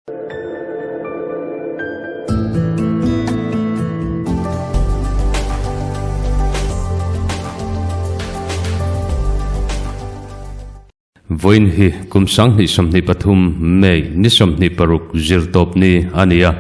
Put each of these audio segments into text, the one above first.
Vawiin hi kum 2023 May ni 26 zirtawp ni a ni a,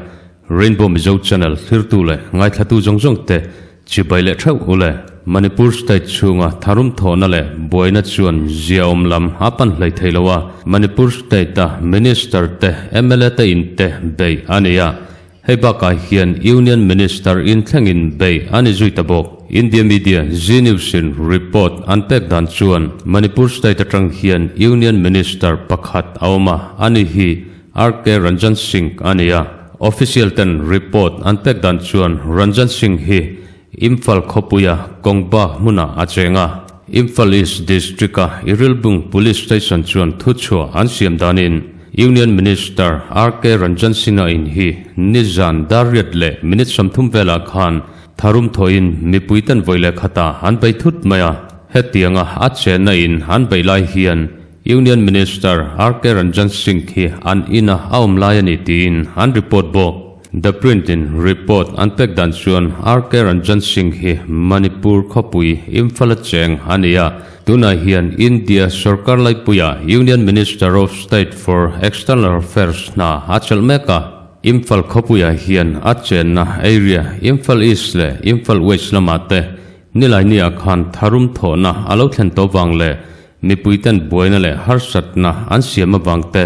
Rainbow Mizo Channel thlirtu leh ngaithlatu zawng zawng te chibai leh theuh u le. Manipur State chhunga tharum thawhna leh buaina chuan ziaawm lam a pan hlei thei lo a, Manipur State-a Minister te, mla te in te beih a ni a, Hei bakah hian Union Minister in thlengin bei a ni zui ta bawk. India media Zee News in report an pek dan chuan Manipur state atang hian Union Minister pakhat a awm a, ani hi RK Ranjan Singh a ni a. Official ten report an pek dan chuan Ranjan Singh hi Imphal khawpuia Kongba hmunah a cheng a. Imphal East District-a Irilbung Police Station chuan thuchhuah an siam danin Union Minister RK Ranjan Singh-a in hi nizan dar riat leh minute 30 velah khan tharum thawhin mipuiten vawi leh khatah an bei thut mai a. Hetianga a chenna in an bei lai hian Union Minister RK Ranjan Singh hi an ina a awm lai a ni tiin an report bawk. The Print in report an pek dan chuan RK Ranjan Singh hi Manipur khawpui Imphal-a cheng a ni a, tunah hian India sorkar laipuia Union Minister of State for External Affairs hna a chelh mek a. Imphal khawpuiah hian a chenna area Imphal East leh Imphal West lamah te Nilainiah khan tharum thawhna a lo thlen tawh vang leh mipuiten buaina leh harsatna an siam avang te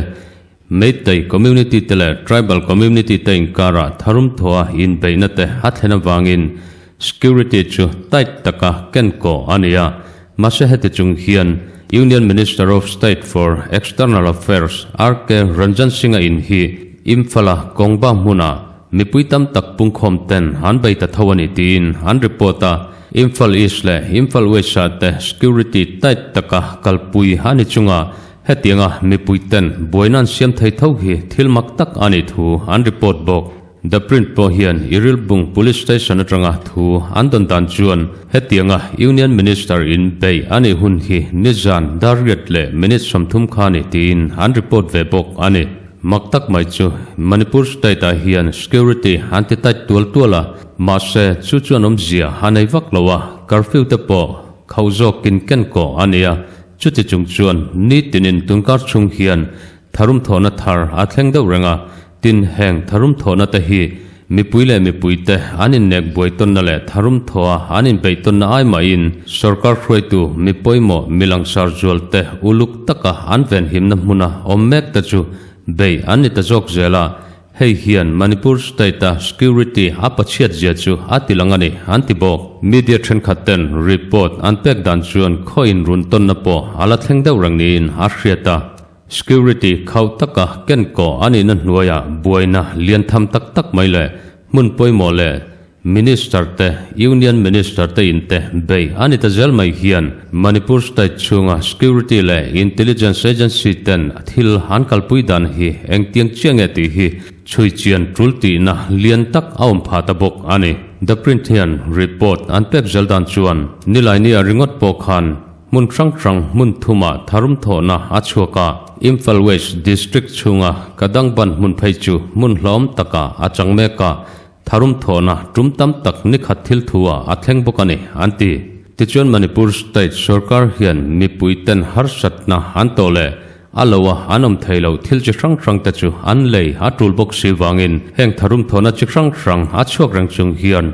Meitei community te leh tribal community te inkarah tharum thawha inbeihna te a thlen avangin security chu tight taka ken kawh a ni a. Mahse heti chung hian Union Minister of State for External Affairs RK Ranjan Singh-a in hi Imphal-a Kongba hmunah mipui tam tak pungkhawm ten an bei ta tho a ni tiin an report a. Imphal East leh Imphal West-ah te security tight taka kalpui a ni chunga Hetianga mipuiten buaina an siam thei tho hi thil mak tak a nih thu an report bawk. The Print pawh hian Irilbung Police Station atanga thu an dawn dan chuan hetianga Union Minister in bei a nih hun hi nizan dar riat leh minute 30 kha a ni tiin an report ve bawk a ni. Mak tak mai chu Manipur State ah hian security an ti tight tual tual a, mahse chu chuan awmzia a nei vak lo a, curfew te pawh khauh zawkin ken kawh a ni a, Chuti chung chuan nitinin tunkar chhung hian tharum thawhna thar a thleng deuh reng a, tin heng tharum thawhna te hi mipui leh mipuite an innek buai tawnna leh tharum thawha an inbeih tawnna ai mahin sorkar hruaitu mi pawimawh mi langsar zual te uluk taka an venhimna hmuna awm mek te chu beih an ni ta zawk zel a. Hei hian Manipur State-a security a pachhiat zia chu a ti lang a ni, an ti bawk. Media thenkhat ten report an pek dan chuan khaw inrun tawnna pawh a la thleng deuh reng niin a hriat a. Security khauh taka ken kawh a nihna hnuaiah buaina lian tham tak tak mai leh hmun pawimawh leh Minister te, Union Minister te in te bei a ni ta zel mai hian Manipur State chhunga Security leh Intelligence Agency ten thil an kalpui dan hi engtiang chiah nge tih hi chhui chian tul tihna lian tak a awm phah ta bawk a ni. The Print hian report an pek zel dan chuan Nilaini-ah ringawt pawh khan hmun hrang hrang hmun thumah tharum thawhna a chhuak a, Imphal West District chhunga Kadangban hmun phei chu hmun hlawm takah a chang mek a, Tharum thawhna tum tam tak nikhat thil thu ah a thleng bawk a ni, an ti. Tichuan Manipur State sorkar hian mipui ten harsatna an tawh leh a lo a an awm thei lo thil chi hrang hrang te chu an lei a tul bawk si vangin heng tharum thawhna chi hrang hrang a chhuak reng chung hian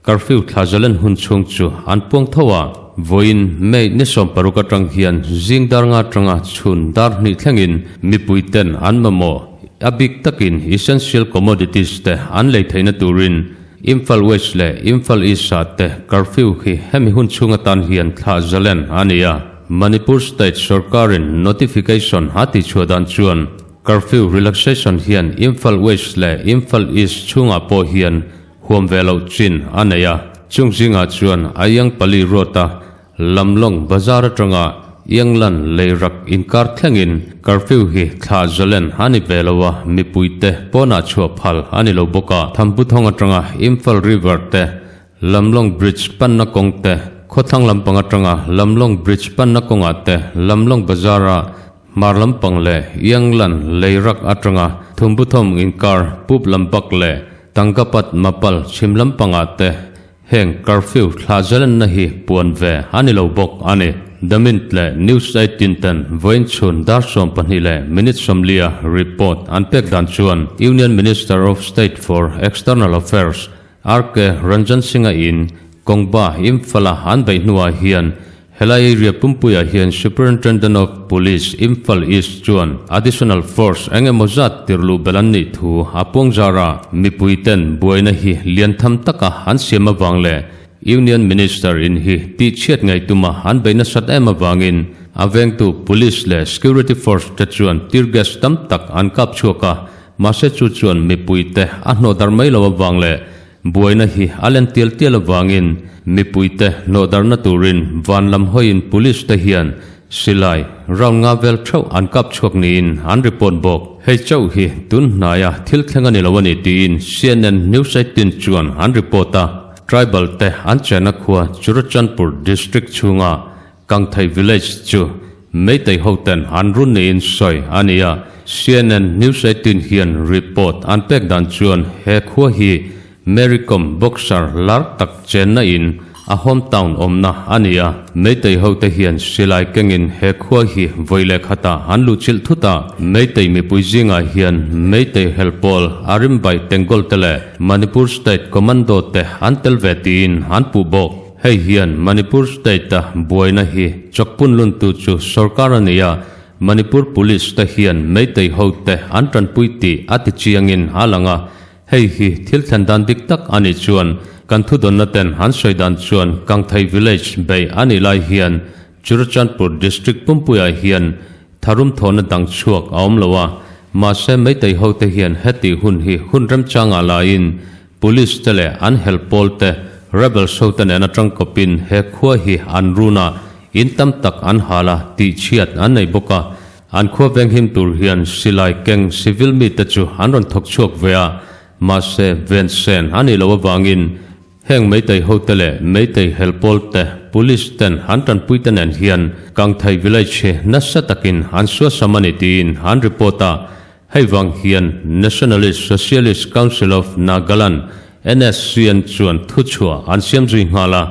curfew thla zalen hun chhung chu an puang tho a. Vawiin May ni 16 atang hian zing dar nga atanga chhun dar hnih thlengin mipui ten an mamawh A bik takin essential commodities te an lei theihna turin Imphal West leh Imphal East-ah te curfew hi hemi hun chhung atan hian thlah zalen a ni a. Manipur State sorkarin notification a tihchhuah dan chuan curfew relaxation hian Imphal West leh Imphal East chhungah pawh hian huam ve loh chin a nei a. Chung zingah chuan Ayangpali Road-a Lamlawng bazar atanga Ianglan leirak inkar thlengin curfew hi thlah zalen a ni ve lo a, mipuite pawnah chhuah phal a ni lo bawk a. Thamputhawng atanga Imphal River te, Lamlawng Bridge panna kawng te, khawthlang lampang atanga Lamlawng Bridge panna kawngah te, Lamlawng bazara. Hmar lampang leh Ianglan lei rak atanga Thumbuthawm inkar Pup Lambak leh Tangkapat Mapal chhim lampangah te Heng curfew thla zalenna hi puan ve a ni lo bawk a ni. The Mint leh News 18 ten vawiin chhun dar 12 leh minute 40 a report an pek dan chuan Union Minister of State for External Affairs RK Ranjan Singh-a in Kongba Imphal-a an beih hnuah hian Helai area pumpuiah hian Superintendent of Police Imphal East chuan additional force eng emaw zat tirh luh belh an nih thu a puang zar a, mipui ten buaina hi lian tham taka an siam avang leh Union Minister in hi tihchhiat ngei tuma an bei nasat em avangin a vengtu Police leh Security Force te chuan tear gas tam tak an kap chhuak a, mahse chu chuan mipui te a hnawhdar mai lo avang leh Buaina hi a len tial tial avangin mipuite hnawhdarhna turin van lam hawiin police te hian silai round nga vel theuh an kap chhuak niin an report bawk. Hei chauh hi tun hnaia thil thleng a ni lo a ni tiin CNN News 18 chuan an report a. Tribal te an chenna khua Churachandpur district chhunga Kangthei village chu Meitei hoten an run niin sawi a ni a, CNN News 18 hian report an pek dan chuan he khua hi Mary Kom boxer lar tak chenna in a hometown awmna a ni a, Meitei hote hian silai kengin he khua hi vawi leh khatah an luhchilh thut a, Meitei mipui zingah hian Meitei helpawl Arimbai Tengol te leh Manipur State Commando te an tel ve tiin an puh bawk. Hei hian Manipur State-a buaina hi chawkpun luntu chu sorkar a ni a, Manipur Police te hian Meitei hote an tanpui tih a ti chiangin a lang a, hei hi thil thlen dan dik tak a nih chuan kan thudawnna ten an sawi dan chuan Kangthei Village bei a nih lai hian Churachandpur District pumpuiah hian tharum thawhna dang chhuak a awm lo a, mahse Meitei hote hian heti hun hi hun remchangah laiin Police te leh an hel pawl te rebels ho te nen atang kawpin he khua hi an run a, in tam tak an hal a, tihchhiat an nei bawk a. An khua venghim tur hian silai keng civil mi te chu an rawn thawk chhuak ve a, mahse ven sen a nih loh avangin heng Meitei ho te leh Meitei hel pawl te police ten an tanpui te nen hian Kangthei village hi nasa takin an suasam a ni tiin an report a. Hei vang hian Nationalist Socialist Council of Nagaland, NSCN, chuan thuchhuah an siam zui nghal a,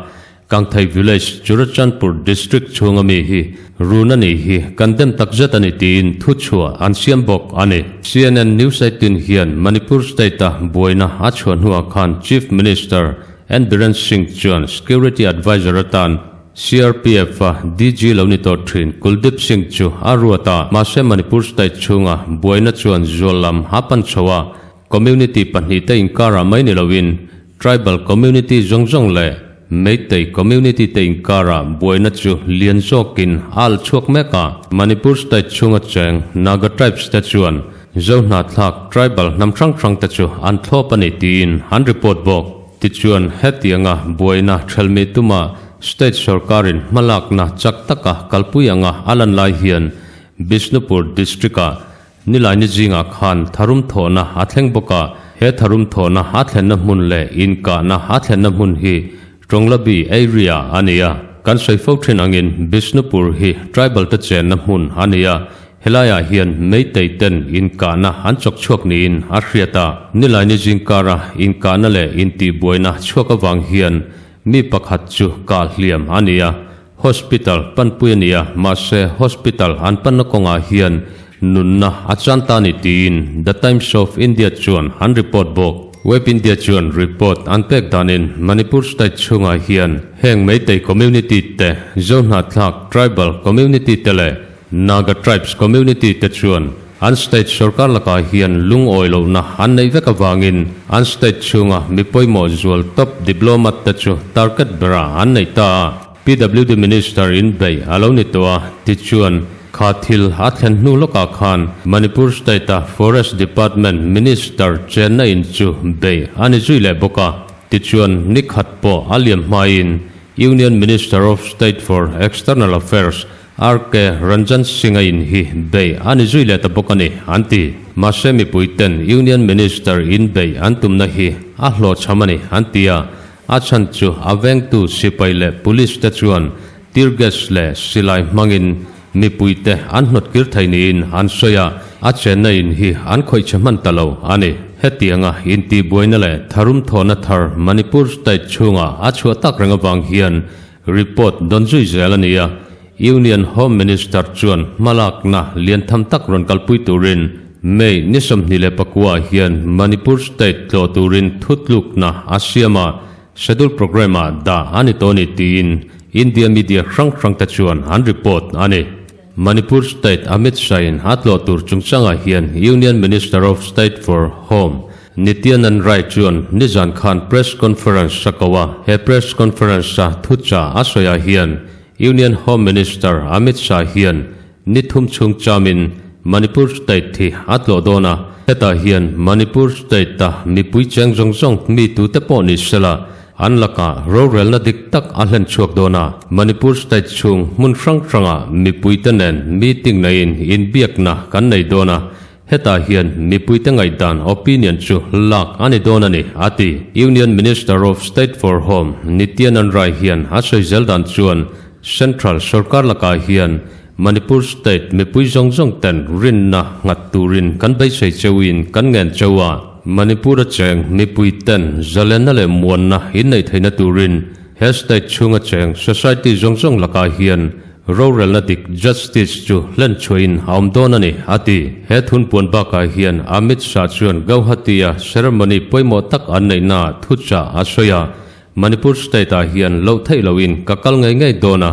Kangthei Village, Churachandpur District chhunga mi hi run a nih hi kan dem takzet a ni tiin thuchhuah an siam bawk a ni. CNN News 18 hian Manipur State-a buaina a chhuah hnuah khan Chief Minister N Biren Singh chuan Security Adviser atan CRPF a DG lo ni tawh thin Kuldeep Singh chu a ruat a, mahse Manipur state chhunga buaina chuan zual lam a pan chho a, community pahnihte inkarah mai ni loin tribal community zawng zawng leh Meitei community te inkarah buaina chu lian zawkin a al chhuak mek a. Manipur state chhunga cheng Naga tribes te chuan Zohnahthlak tribal hnam hrang hrang te chu an thlawp a ni tiin an report bawk. Tichuan, hetianga buaina thelmi tuma state sorkarin hmalakna chak taka kalpui anga a lan lai hian Bishnupur district-ah Nilaini zingah khan tharum thawhna a thleng bawk a, he tharum thawhna a thlenna hmun leh inkahna a thlenna hmun hi Tawnglabi area a ni a. Kan sawi fo thin angin Bishnupur hi tribal te chenna hmun a ni a, Helaiah hian Meitei ten inkahna an chawk chhuak niin a hriat a, Nilaini zingkara inkahna leh intihbuaina chhuak avang hian mi pakhat chu kah hliam a ni a, hospital panpui a ni a, mahse hospital an panna kawngah hian nunna a chan ta ni tiin The Times of India chuan an report bawk. Web India chuan report an pek danin Manipur state chhungah hian heng Meitei community te, Zohnahthlak tribal community te leh Naga Tribes Community te chuan an state sorkar lakah hian lungawi lohna an neih vek avangin an state chhunga mi pawimawh zual top diplomat te chu target berah an neih ta a. PWD Minister in beih a lo ni tawh a, tichuan kha thil a thlen hnu lawkah khan Manipur state a Forest Department Minister chenna in chu beih a ni zui leh bawk a, tichuan ni khat pawh a liam hmain Union Minister of State for External Affairs RK Ranjan Singh-a in hi bei a ni zui leh ta bawk a ni, an ti. Mahse mipui ten Union Minister in bei an tumna hi a hlawhchham a ni, an ti a. A chhan chu a vengtu sipai leh police te chuan tear gas leh silai hmangin. mipuite an hnawtkir thei niin an sawi a, a chenna in hi an khawih chhe hman ta lo a ni. Hetianga intihbuaina leh tharum thawhna thar Manipur state chhunga a chhuah tak reng avang hian report dawn zui zel a ni a, Union Home Minister chuan hmalakna lian tham tak rawn kalpui turin May ni 24 ah hian Manipur state tlawh turin thutlukna a siam a, Schedule programme ah dah a ni tawh a ni tiin India media hrang hrang te chuan an report a ni. Manipur State Amit Shah in a tlawh tur chungchangah hian Union Minister of State for Home Nityanand Rai chuan nizan khan press conference a ko a, he press conference a thuchah a sawiah hian Union Home Minister Amit Shah hian ni thum chhung chamin Manipur State hi a tlawh dawn a, hetah hian Manipur State-a mipui cheng zawng zawng mi tute pawh ni sela an lakah rorelna dik tak a hlen chhuak dawn a. Manipur State chhung hmun hrang hrangah mipuite nen meeting neiin inbiakna kan nei dawn a, Hetah hian mipuite ngaihdan, opinion, chu lak a ni dawn a ni, a ti. Union Minister of State for Home, Nityanand Rai hian a sawi zel dan chuan Central sorkar lakah hian Manipur State mipui zawng zawng ten rinna nghat turin kan beisei cheuhin kan ngen cheu a. Manipur-a cheng mipui ten zalenna leh muanna inneih theihna turin he state chhunga cheng society zawng zawng lakah hian Rorelna dik, justice, chu hlen chhuahin a awm dawn a ni, a ti. He thunpuan bakah hian Amit Shah chuan Gauhati-a ceremony pawimawh tak an neihnaah thuchah a sawi a, Manipur state-ah hian loh theih lohin ka kal ngei ngei dawn a,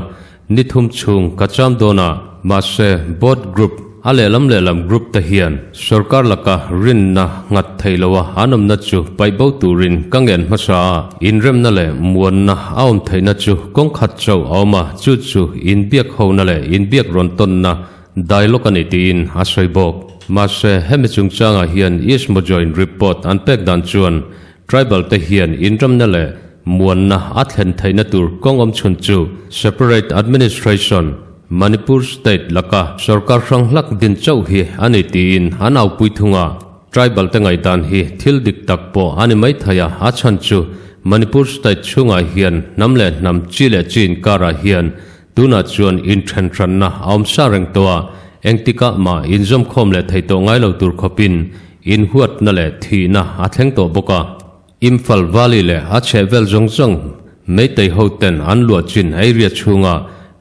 ni thum chhung ka cham dawn a, mahse board group, a lehlam lehlam group te hian sorkar laka rinna nghat thei loa an awmna chu paih bo turin ka ngen hmasa a, inremna leh muanna a awm theihna chu kawng khat chauh a awm a, chu chu inbiak hona leh inbiak rawn tawnna dialogue a ni tiin a sawi bawk. Mahse, hemi chungchangah hian Eastmojoin report an pek dan chuan tribal te hian inremna leh muanna a thlen theihna tur kawng awm chhun chu separate administration, Manipur state laka sorkar hrang hlak din chauh hi a ni tiin an aupui thung a, tribal te ngaihdan hi thil dik tak pawh a ni mai thei a, a chhan chu Manipur state chhungah hian hnam leh hnam chi leh chi inkarah hian tunah chuan inthenhranna a awm sa reng tawh a, engtikah mah inzawmkhawm leh thei tawh ngai lo tur khawpin inhuatna leh thihna a thleng tawh bawk a. Imphal Valley leh a chhehvel zawng zawng Meitei ho ten an luah chin area chhunga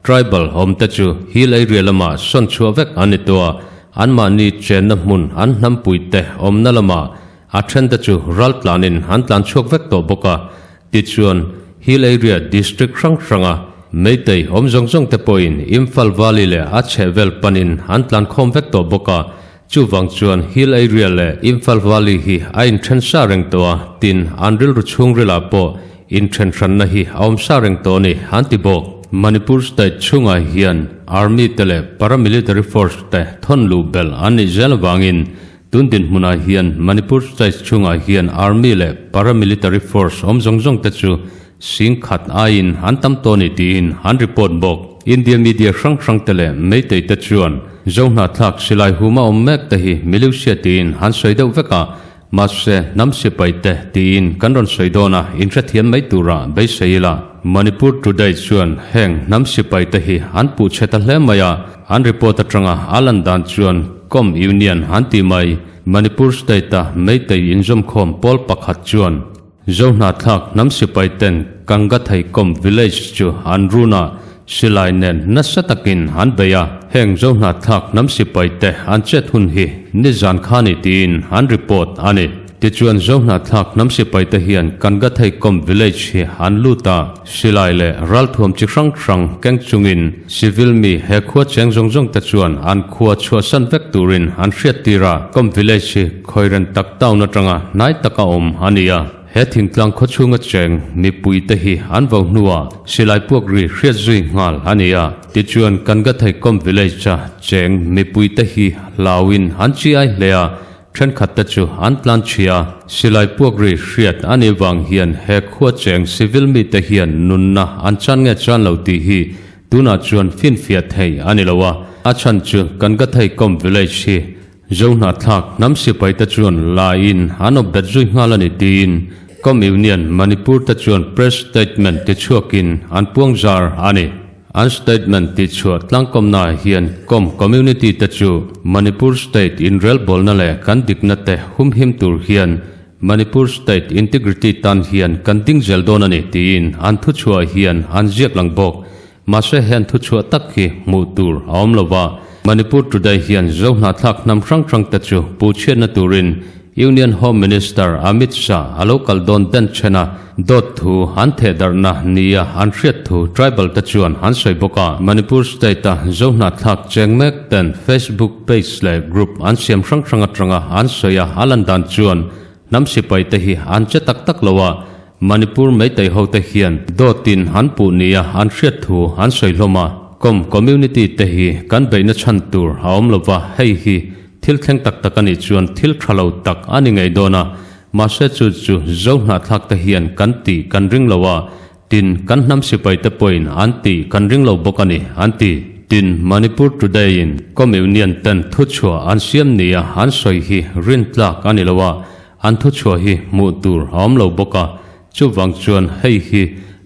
tribal awm te chu hill area lamah sawn chhuah vek an ni tawh a, anmahni chenna hmun an hnampui te awmna lamah a then te chu ral tlanin an tlan chhuak vek tawh bawk a, tichuan hill area district hrang hranga Meitei awm zawng zawng te pawhin Imphal Valley leh a chhehvel panin an tlan khawm vek tawh bawk a, Chuvang chuan Hill Area leh Imphal Valley hi a inthen sa reng tawh a, tin, an rilru chhungrilah pawh inthen hranna hi a awm sa reng tawh a ni, an ti bawk. Manipur State chhungah hian Army te leh Paramilitary Force te thawn luh belh an nih zel avangin tun dinhmunah hian Manipur State chhungah hian Army leh Paramilitary Force awm zawng zawng te chu Sing khat aiin an tam tawh a ni tiin an report bawk. India media hrang hrang te leh Meitei te chuan Zohnahthlak silai huma awm mek te hi Miliusia tiin an sawi deuh vek a, mahse hnam sipai te tiin kan rawn sawi dawn a, inhrethiam mai tura beisei ila. Manipur Today chuan heng hnam sipai te hi an puh chhe ta hle mai a, an report atanga a lan dan chuan Com Union an ti mai. Manipur State-a Meitei inzawmkhawm pawl pakhat chuan Zohnahthlak hnam sipai ten Kangatheikom village chu an run a, silai nen nasa takin an bei a. Heng Zohnahthlak hnam sipai te an chet hun hi nizan kha ni tiin an report a ni. Tichuan Zohnahthlak hnam sipai te hian Kangatheikom village hi an lut a, silai leh ralthuam chi hrang hrang keng chungin civil mi he khua cheng zawng zawng te chuan an khua chhuahsan vek turin an hriattir a. Kom village hi Khawiren tak town atanga hnai taka awm a ni a, he thingtlang khawchhunga cheng mipuite hi an vo hnuah silai puak ri hriat zui nghal a ni a. Tichuan Kangatheikom village-a cheng mipuite hi hlauin an chi ai hle a, thenkhatte chu an tlan chhia. Silai puak ri hriat a nih vang hian he khua cheng civil mite hian nunna an chan nge chan lo tih hi tunah chuan finfiah thei a ni lo a, a chhan chu Kangatheikom village hi Zohnahthlak hnam sipai te chuan laiin an awp bet zui nghal a ni tiin Com Union Manipur te chuan press statement ti chhuakin an puang zar a ni. An statement tihchhuah tlangkawmnaah hian Kom community te chu Manipur state inrelbawlna leh kan dikna te humhim tur hian Manipur state integrity tan hian kan ding zel dawn a ni tiin an thuchhuah hian an ziak lang bawk. Mahse he an thuchhuah tak hi hmuh tur a awm lo va, Manipur Today hian Zo hnahthlak hnam hrang hrang te chu puhchhiatna turin Union Home Minister Amit Shah a lo kal dawn den chen a, dawt thu an thehdarhna nia an hriat thu tribal te chuan an sawi bawk a. Manipur state a Zo hnahthlak cheng mek ten Facebook page leh group an siam hrang hrang atanga an sawi a, a lan dan chuan hnam sipai te hi an che tak tak lo a, Manipur Meitei hote hian dawtin an puh nia an hriat thu an sawi hlawm a, Kom community te hi kan beihna chhan tur a awm lo va, hei hi thil thleng tak tak a nih chuan thil tha lo tak a ni ngei dawn a, mahse chu chu Zo hnahthlak te hian kan tih kan ring lo a, tin kan hnam sipai te pawhin an tih kan ring lo bawk a ni, an ti. Tin, Manipur Today in Kom Union ten thuchhuah an siam nia an sawi hi rintlak a ni lo a, An thuchhuah hi hmuh tur a awm lo bawk a, chuvang chuan hei hi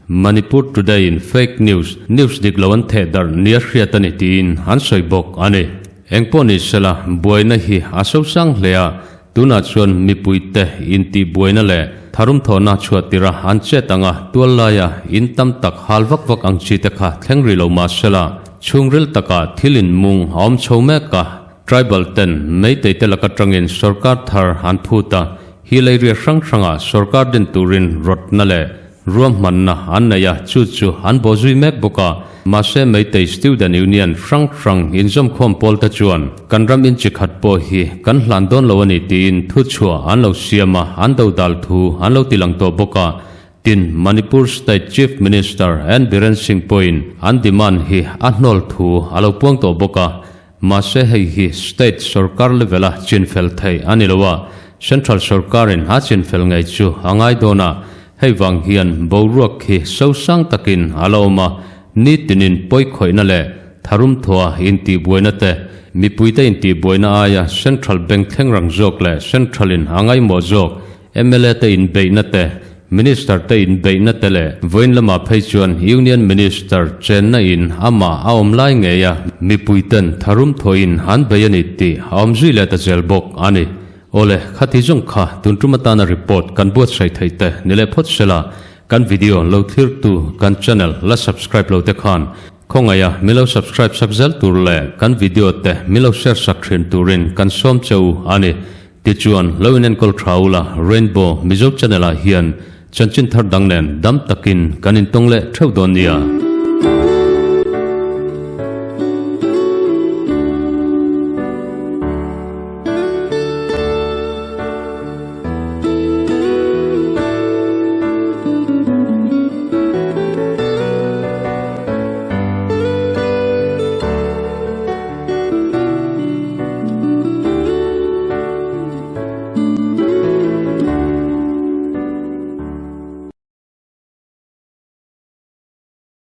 Manipur Today in fake news, news dik lo an theh darh nia hriat a ni tiin an sawi bawk a ni. Engpawh ni sela, buaina hi a sosang hle a, tunah chuan mipuite intihbuaina leh tharum thawhna chhuah tira an chet anga tual laia in tam tak hal vak vak ang chi te kha thleng rih lo mah sela, chhungril takah thil inmung a awm chho mek a. Tribal ten Meitei te laka tangin sorkar thar an phut a, hi leiriah hrang hrangah sorkar din turin rawtna leh ruahmanna an nei a, chu chu an bawhzui mek bawk a. Mahse Meitei Student Union hrang hrang inzawmkhawm pawl te chuan kan ram inchi khat pawh hi kan hlan dawn lo a ni tiin thuchhuah an lo siam a, an dodal thu an lo tilang tawh bawk a. Tin, Manipur State Chief Minister N Biren Singh pawhin an demand hi a hnawl thu a lo puang tawh bawk a. Mahse hei hi state sorkar level a chinfel theih a ni lo a, central sorkarin a chinfel ngei chu a ngai dawn a, hei vang hian boruak hi sosang takin a la awm a, nitinin pawikhawihna leh tharum thawha intihbuaina te, mipuite intihbuaina aia central bank thleng rang zawk leh central in a ngaimawh zawk Mla te inbeihna te, Minister te inbeihna te leh vawiin lamah phei chuan Union Minister chenna in amah a awm lai ngei a, mipui ten tharum thawhin an bei a ni tih a awm zui leh ta zel bawk a ni. Awle, khati zawng kha tun tum atana report kan buatsaih theih te ni leh phawt sela, kan video lo thlirtu kan channel la subscribe lo te khan khawngaih a mi lo subscribe sak zel tur leh kan video te mi lo share sak thin turin kan sawm che u a ni. Tichuan, lo inenkawl tha ula, Rainbow Mizo Channel ah hian chanchin thar dang nen dam takin kan intawng leh theuh dawn nia.